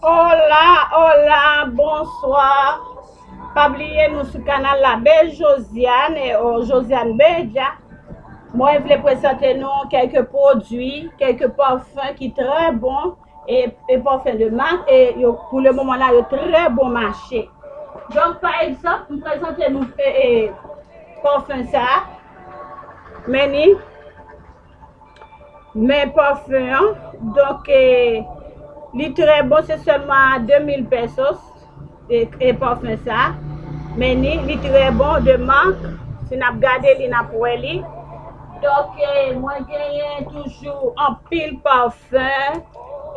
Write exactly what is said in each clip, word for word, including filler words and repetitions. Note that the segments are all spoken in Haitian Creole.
Hola, hola, bonswa. Pa bliye nou sou kanal la Belle Josiane, e, o, Josiane Beja. Mwen vle prezante nou kèlke podui, kèlke pafen ki trè bon, e, e pafen de mak, e yo, pou le moman la, yo trè bon mache. Donk, pa egzanp, m prezante nou, e, e, pafen sa a. Men ni, men pafen an, donk, e, li trè bon, se sèlman a de mil pesos, e, e pafen sa. Men ni, li trè bon, de mak, si n ap gade li, n ap wè li. Donk, e, mwen genyen toujou anpil pafen,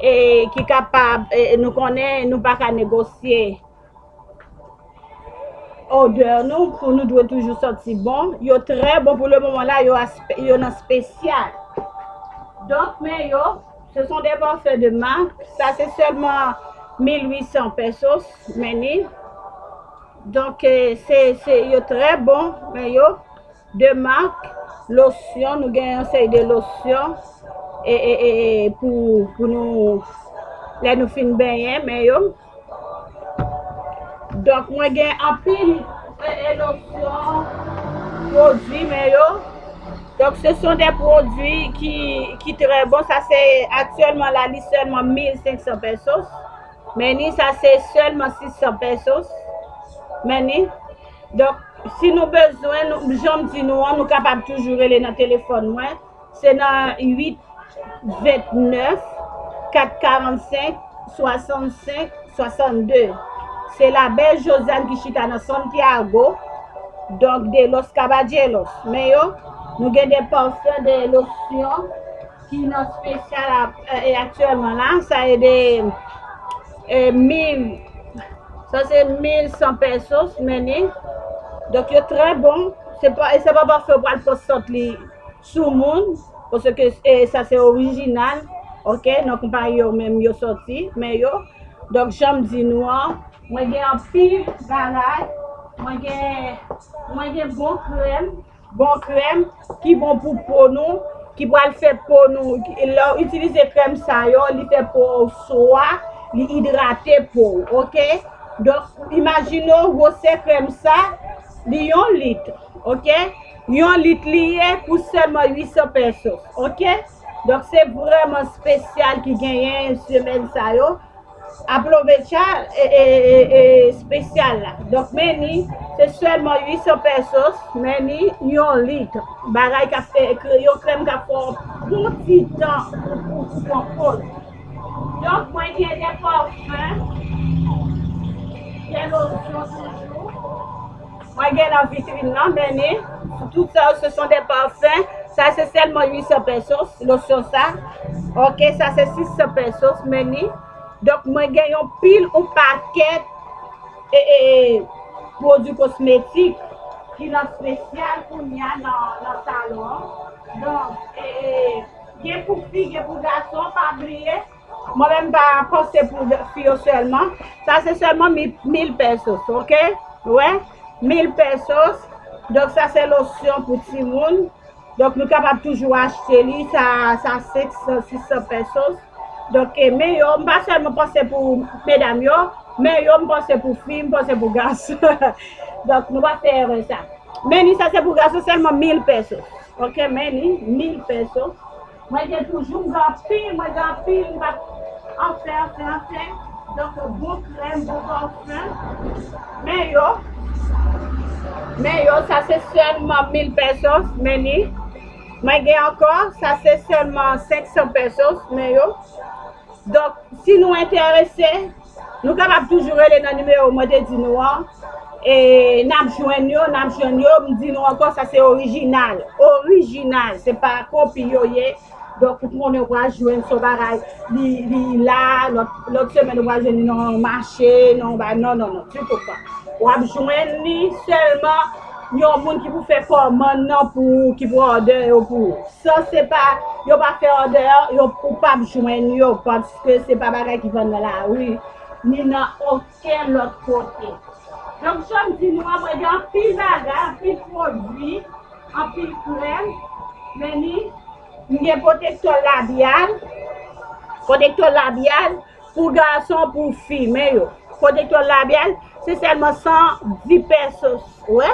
e, ki kapab, e, nou konnen, nou pa ka negosye odè nou, pou nou dwe toujou santi bon. Yo trè bon pou le moman la, yo, aspe, yo nan espesyal. Donk, men yo, ce sont des parfums de marque. Sa se sèlman mil uit san pesos, men ni. Donk, e, se, se, yo trè bon, men yo, de mak, losyon, nou gen yon seri de losyon, e, e, e, e, pou, pou nou, lè nou fin benyen, men yo. Donk, mwen gen anpil, e, e, losyon, pwodui, men yo. Donk, ce sont des produits qui, qui très bon. Sa se aktyèlman la, li sèlman mil senk san pesos. Men ni, sa se sèlman sis san pesos. Men ni. Donk, si nou bezwen, nou, jan m di nou an, nou kapab toujou rele nan telefòn mwen. Se nan uit vennèf, kat karannsenk, swasannsenk, swasannde. Se la Belle Josiane ki chita nan Santiago, donk de Los Caballeros. Men yo, nou gen de pafen, de losyon ki nan espesyal a, e, aktyèlman la. Sa e de, e, mil, sa se mil san pesos, men ni. Donk, yo trè bon. Se pa, e se pa pafen w pral pran sant li sou moun, paske, e, sa se orijinal, oke, nan konpayi yo menm yo sòti, men yo. Donk, jan m di nou an, mwen gen anpil bagay, mwen gen, mwen gen bon krèm, bon krèm ki bon pou po nou, ki pral fè po nou, lè w itilize krèm sa yo, li fè po w swa, li idrate po w, oke? Donk, imajine w gwosè krèm sa, li yon lit, oke? Yon lit li ye pou sèlman uit san pesos, oke? Donk, se vrèman espesyal ki genyen semèn sa yo. Aprovecha, e, e, e, e, espesyal la. Donk, men ni, se sèlman uit san pesos, men ni yon lit. Bagay k ap fè, kre-, yon krèm k ap fè w bon ti tan pou, pou, pou pran poz. Donk, mwen gen de pafen, de losyon toujou. Mwen gen nan vitrin nan, men ni, tout sa, ce sont des parfums. Sa, se sèlman uit san pesos, losyon sa. Oke, sa se sis san pesos, men ni. Donk, mwen gen yon pil, yon pakèt, e, e, e, pwodui kosmetik ki nan espesyal kounye a nan, nan salon an. Donk, e, e, gen pou fi, gen pou gason, pa bliye. Mwen menm pa panse pou fi yo sèlman. Sa se sèlman mi-, mil pesos, oke? Wè? Mil pesos. Donk, sa se losyon pou timoun. Donk, nou kapab toujou achte li, sa, sa senk san, sis san pesos. Donk, e, men yo, m pa sèlman panse pou medam yo, men yo, m panse pou fi, m panse pou gason. Donk, nou pa fè erè sa. Men ni sa se pou gason sèlman mil pesos. Oke, men ni mil pesos. Mwen gen toujou, m gen anpil, mwen gen anpil, m pa, anfen, anfen, anfen. Donk, bon krèm, bon pafen. Men yo, men yo, sa se sèlman mil pesos, men ni. Mwen gen ankò, sa se sèlman senk san pesos, men yo. Donk, si nou enterese, nou kapab toujou rele nan nimewo mwen te di nou an. E n ap jwenn yo, n ap jwenn yo. M di nou ankò, sa se orijinal. Orijinal, se pa kopi yo ye. Donk, ou konnen ou pral jwenn son bagay, li, li la, lòt, lòt semèn ou pral jwenn li nan yon mache, nan yon bagay. Non, non, non, ditou pa. W ap jwenn li sèlman yon moun ki pou fè kòmann nan pou ou, ki pou òdè yo pou ou. San se pa, yo pa fè òdè, yo, ou p ap jwenn yo, paske se pa bagay ki vann nan lari, ni nan okenn lòt kote. Donk, jan m di nou an, mwen gen anpil bagay, anpil pwodui, anpil krèm, men ni, m gen pwotektè labyal, pwotektè labyal, Pou gason, pou fi, men yo. Pwotektè labyal, se sèlman san dis pesos, wè.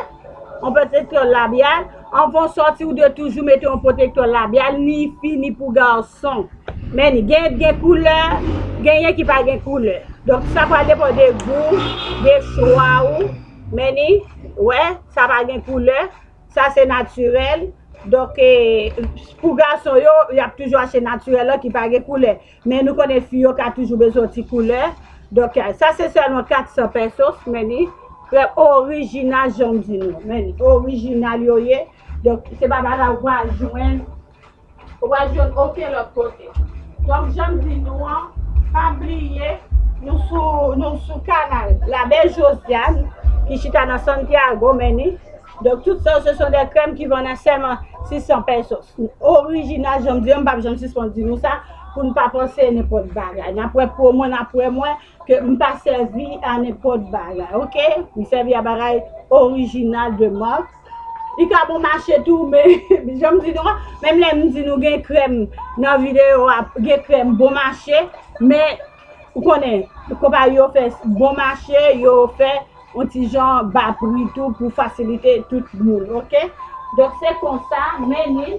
Yon pwotektè labyal, anvan w sòti, ou dwe toujou mete yon pwotektè labyal, ni fi, ni pou gason. Men ni gen, gen koulè, genyen ki pa gen koulè. Donk, sa pral depann de gou, de chwa ou. Men ni, wè, sa pa gen koulè. Sa se natirèl. Donk, eh, pou gason yo, y ap toujou achte natirèl lan ki pa gen koulè. Men nou konnen fi yo ka toujou bezwen ti koulè. Donk, eh, sa se sèlman kat san pesos, men ni krèm orijinal, jan m di nou. Men ni orijinal yo ye. Donk, se pa bagay ou pral jwenn, ou pral jwenn okenn lòt kote. Donk, jan m di nou an, pa bliye, nou sou, nou sou kanal La Belle Josiane, ki chita nan Santiago, men ni. Donk, tout sa, ce sont des crèmes qui vendent à seulement six cents pesos. Orijinal, jan m di, m p ap janm sispann di nou sa, pou n pa panse nenpòt bagay. N ap wè pou mwen, n ap wè mwen, ke m pa sèvi a nenpòt bagay, oke? M sèvi a bagay orijinal de mak. Li ka bon mache tou, men, jan m di nou an, menm lè m di nou gen krèm nan videyo a, gen krèm bon mache, men ou konnen, konpayi yo fè bon mache, yo fè yon ti jan ba pri tou pou fasilite tout moun, oke? Donk, se konsa, men ni,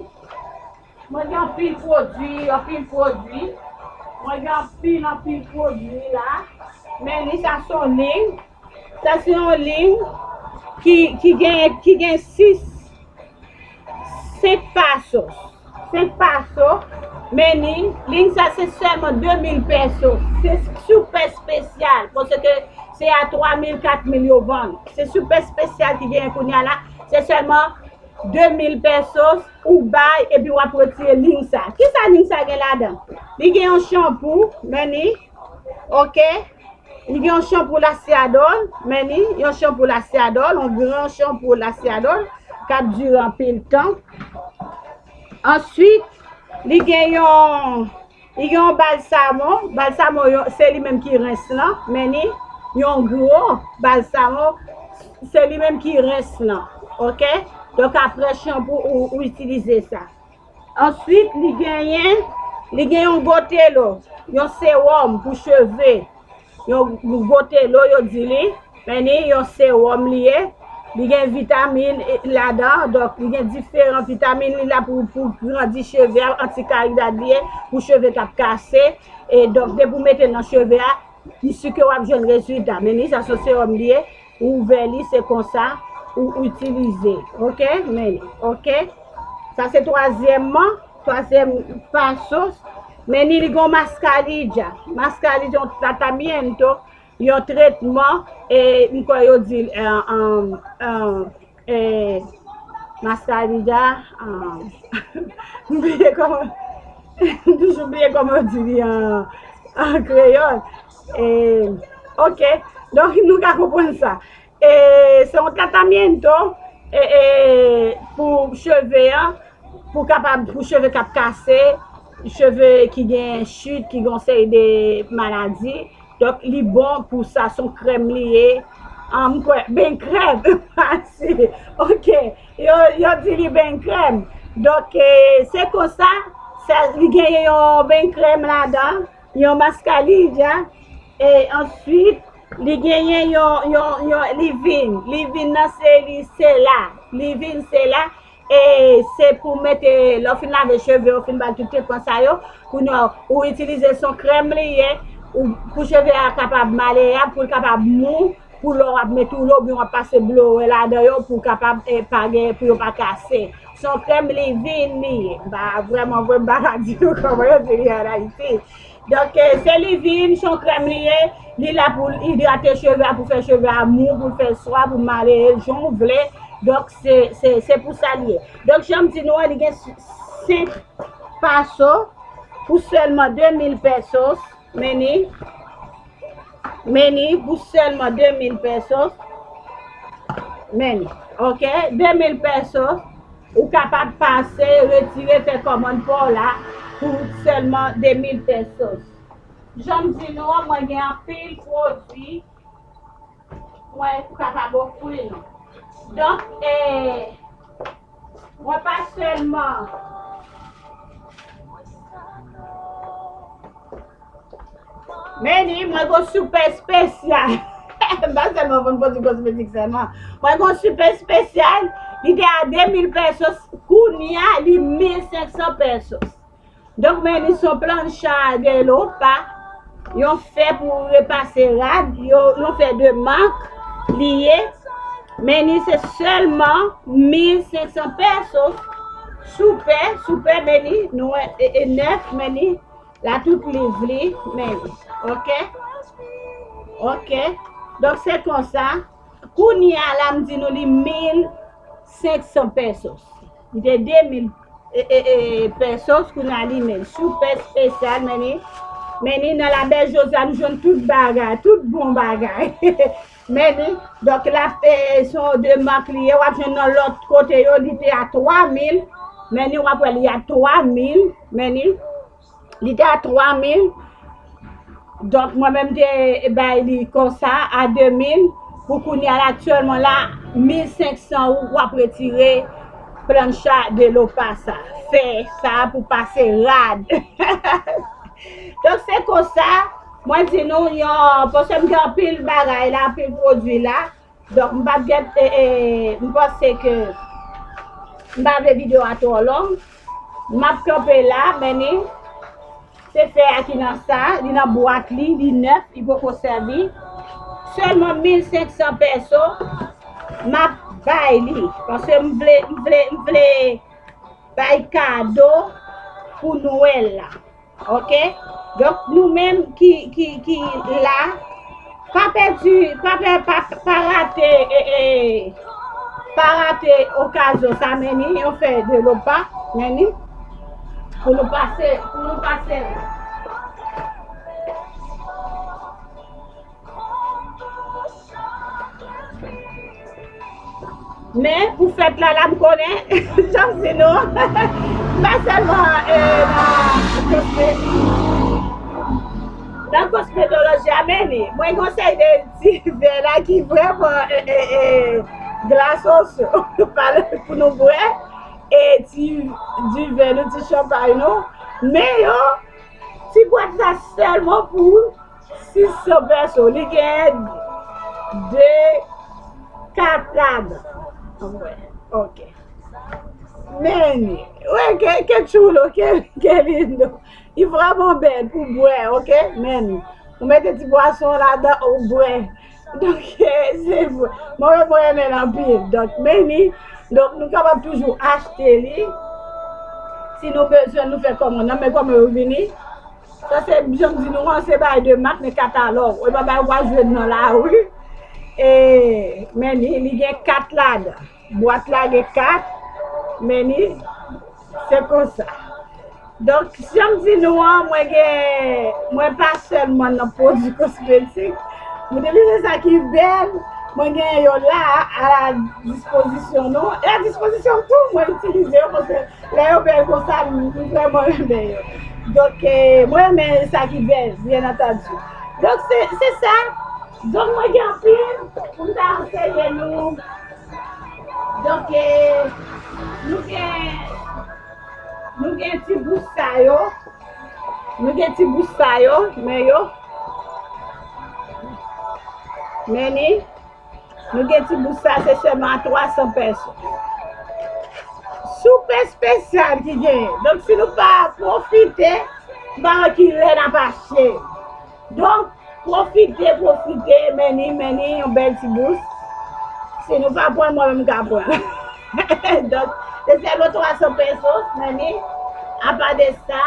mwen gen anpil pwodui, anpil pwodui. Mwen gen anpil, anpil pwodui la. Men ni, sa se yon liy. Sa se yon liy ki, ki gen, ki gen sis, senk pasos. Senk pasos. Men ni, liy sa se sèlman de mil pesos. Se super espesyal, paske se a twa mil, kat mil yo vann. Se super espesyal ki genyen kounye a la. Se sèlman de mil pesos ou bay, epi w ap retire liy sa. Kisa liy sa gen ladan? Li gen yon chanpou, men ni, oke? Li gen yon chanpou lasyadòl, men ni, yon chanpou lasyadòl, yon gran chanpou lasyadòl, k ap dire anpil tan. Answit, li gen yon, li gen yon balsamon, balsamon yo, se li menm ki rens lan, men ni, yon gwo balsamon, se li menm ki rens lan, oke? Donk, apre chanpou, ou, ou itilize sa. Answit, li genyen, li gen yon gotelo, yon sewòm pou cheve. Yon gotelo, yo di li, men ni yon sewòm li ye. Li gen vitamin, eh, ladan, donk, li gen diferan vitamin, li la pou, pou grandi cheve a, anti-caída li ye, pou cheve k ap kase. E donk, depi w mete l nan cheve a, m si ke w ap jwenn rezilta. Men ni sa se yon sewòm li ye, ou ouvè li, se konsa, ou itilize. Oke? Men ni, oke? Sa se twazyèmman, twazyèm pasos. Men ni li gen yon mascarilla. Mascarilla, yon tratamiento, yon tretman, e m kwè yo di, eh, eh, eh, eh, mascarilla, ah, m bliye kòman, m toujou bliye kòman yo di li an, an kreyòl. E, oke, donk nou ka konprann sa. E, se yon tratamiento, e, e, pou cheve an, pou kapab, pou cheve k ap kase, cheve ki gen chit, ki gen yon seri de maladi. Donk, li bon pou sa, se yon krèm li ye. Ah, m kwè, ben krèm, mèsi. Oke, yo, yo di li ben krèm. Donk, eh, se konsa, sa, li genyen yon ben krèm ladan, yon mascarilla, e answit, li genyen yon, yon, yon livin. Livin nan se li, se la. Livin se la. E se pou mete, lè w fin lave cheve, w fin ba l tout tretman sa yo, kounye a, ou itilize, se yon krèm li ye, ou, pou cheve a kapab malyab, pou l kapab mou, pou lè w ap mete w oubyen w ap pase blowè ladan yo, pou w kapab, eh, pa gen, pou yo pa kase. Se yon krèm livin li ye. M pa vrèman, vrèman, m pa ka di nou kòman yo di li an Ayiti. Donk, eh, se livin, se yon krèm li ye. Li la pou l idrate cheve a, pou fè cheve a mou, pou l fè swa, pou male jan w vle. Donk, se, se, se pou sa li ye. Donk, jan m di nou an, li gen senk paso pou sèlman de mil pesos. Men ni, men ni pou sèlman de mil pesos. Men ni, oke? De mil pesos. Ou kapab pase, retire, fè kòmann pa w la pou sèlman de mil pesos. Jan m di nou an, mwen gen anpil pwodui mwen kapab ofri nou. Donk, eh, mwen pa sèlman Meni, mwen gon super espesyal. M pa sèlman vann pwodui kosmetik sèlman. Mwen gon super espesyal. Li te a de mil pesos, kounye a li mil senk san pesos. Donk, Meni, se yon plancha de lopa. Yon fè pou repase rad. Yo, yon fè de mak li ye. Meni, se sèlman mil senk san pesos. Super, super, Meni. Nou, e, e, nèf, Meni. La tout liv li, Meni. Ok? Ok. Donk, se konsa. Kounye a la, m di nou li mil senk san pesos. Li te de mil, e, e, e, pesos, kounye a li mil. Super espesyal, Meni. Meni, nan la bèl Jozya, nou jwenn tout bagay, tout bon bagay. Meni, donk, la, e, se yon de mak li ye, w ap jwenn nan lòt kote yo, li te a twa mil. Meni, w ap wè li a twa mil. Meni, li te a twa mil. Donk, mwen menm te bay li konsa a de mil. Pou kounye a la, aktyèlman la, mil senk san ou w ap retire plancha de lopa sa. Fè sa pou pase rad. Donk, se konsa, mwen di nou, yon, paske m gen anpil bagay la, anpil pwodui la. Donk, m p ap gen, e, e, m panse ke m pa vle videyo a twò long. M ap kanpe la, Meni. Se fè a ki nan sa, li nan bwat li, li nèf, li poko sèvi. Sèlman mil senk san peso, m ap bay li. Paske m vle, m vle, m vle bay kado pou Nwèl la. Ok? Donk, nou menm ki, ki, ki la, pa pèdi, pa pè, pa, pa rate, e, e, pa rate okazyon sa, Meni, yon fè de lopa, Meni, pou nou pase, pou nou pase. Men, pou fèt la, la, m konnen, jan m di nou, m pa sèlman, e, nan kosme-, nan kosmetoloji a, Meni, mwen gen yon seri de ti vè la ki vrèman, e, e, e, glasoso. Pale pou nou bwè, e ti diven nou, ti chanpay nou. Men yo, ti bwat la sèlman pou sis san peso. Li gen de, kat ladan. Ann wè. Ok. Meni. Wè, ke, ke chulo, ke, ke lindo. Li vrèman bèl pou bwè, ok? Meni. Ou mete ti bwason ladan, ou bwè. Donk, se vre. Mwen, mwen renmen l anpil. Donk, Meni. Donk, nou kapab toujou achte li. Si nou bezwen, nou fè kòmann nan. Men kòman yo vini? Sa se, jan m di nou an, se bagay de mak, men katalòg. E pa bagay ou pral jwenn nan lari. E, Meni, li gen kat ladan. Bwat la gen kat. Meni, se konsa. Donk, jan m di nou an, mwen gen, mwen pa sèlman nan pwodui kosmetik. Mwen itilize sa ki bèl. Mwen gen yo la, a la dispozisyon nou. E a dispozisyon m tou, mwen itilize yo, paske lè yo bèl konsa, m, m vrèman renmen yo. Donk, e, mwen renmen sa ki bèl, byen antandi. Donk, se, se sa. Donk, mwen gen anpil pou m ta anseye nou. Donk, e, nou gen, nou gen ti bous sa yo. Nou gen ti bous sa yo, men yo. Meni. Nou gen ti bous sa, se sèlman a twa san peso. Super espesyal ki genyen. Donk, si nou pa pwofite, m pa wè ki lè n ap achte. Donk, pwofite, pwofite, Meni, Meni, yon bèl ti bous. Si nou pa pran, mwen menm m ka pran. Donk, se sèlman twa san peso, Meni. Apa de sa,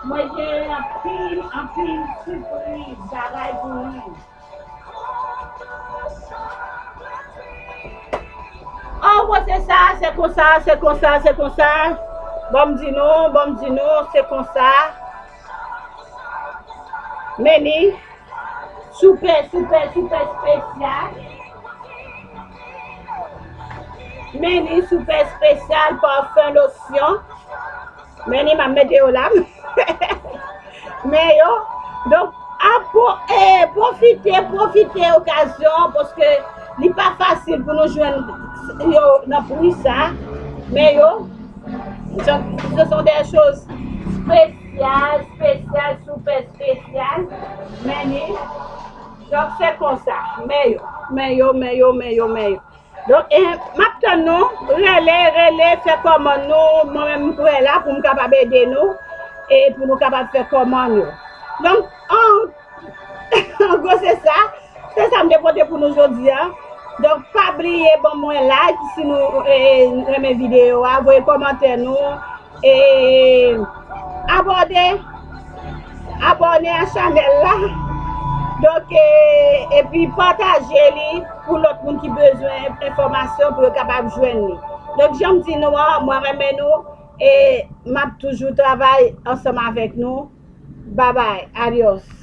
mwen gen anpil, anpil sipriz, bagay pou nou. Oh, bon, se sa, se konsa, se konsa, se konsa. Bon, m di nou, bon, m di nou, se konsa. Meni, super, super, super espesyal. Meni, super espesyal, pafen, losyon. Meni, m ap mete yo la. Men yo, donk, a pwo-, e, pwofite, pwofite okazyon, paske li pa fasil pou nou jwenn yo nan pri sa. Men yo, ce, ce sont des choses spéciales, spéciales, super spéciales. Men ni, donk se konsa, men yo, men yo, men yo, men yo, men yo. Donk, e, m ap tann nou, rele, rele, fè kòmann nou, mwen menm m prè la pou m kapab ede nou, e pou nou kapab fè kòmann yo. Donk, an, an gwo se sa, se sa m te pote pou nou jodi a. Donk, pa bliye ban mwen like si nou e, renmen videyo a, voye kòmantè nou, e abòne, abòne a chanèl la. Donk, e, epi pataje li pou lòt moun ki bezwen enfòmasyon pou yo kapab jwenn li. Donk, jan m di nou an, mwen renmen nou e m ap toujou travay ansanm avèk nou. Babay, adyòs.